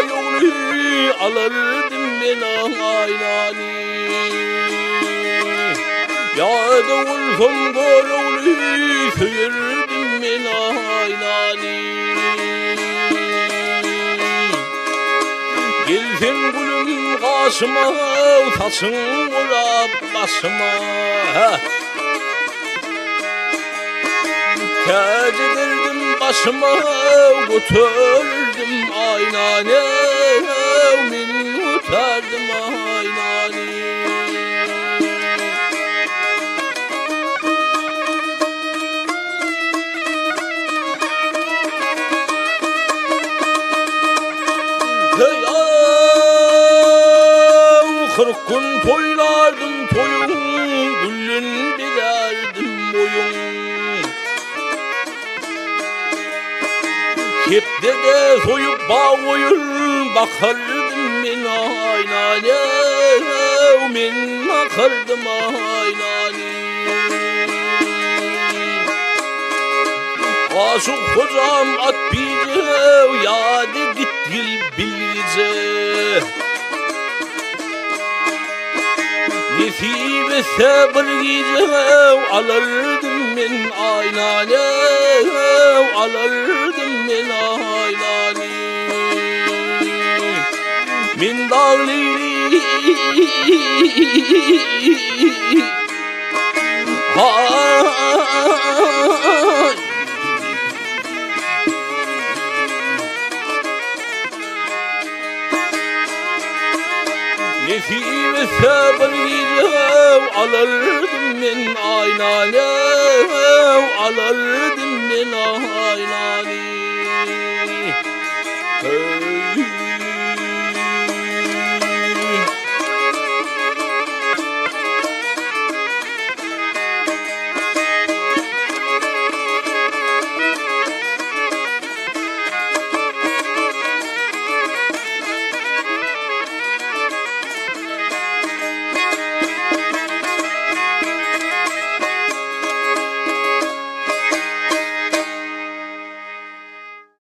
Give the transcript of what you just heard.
baý ogly alardym men Aýnany. Ýa-da bolsam Görogly söýerdim men Aýnany. Gelseň gülüm gaşyma, saçyň orap başyma. Täc ederdim başyma, göterdim Aýnany, men göterdim Aýnany. Hey aw, 40 gün toýlardym toýuň, Gülün bezärdim boýuň. Hepdede soýup bag goýun, Bakardym men aýnany, Men bakardym aýnany. Aşyk hojam at bije, Ýa-da gitgil bilgije. Nesip etse bir gije alardym men Aýnany, alardym men Aýnany. Men dag leýli. Nesip etse bir gije alardym men Aýnany, alardym men Aýnany.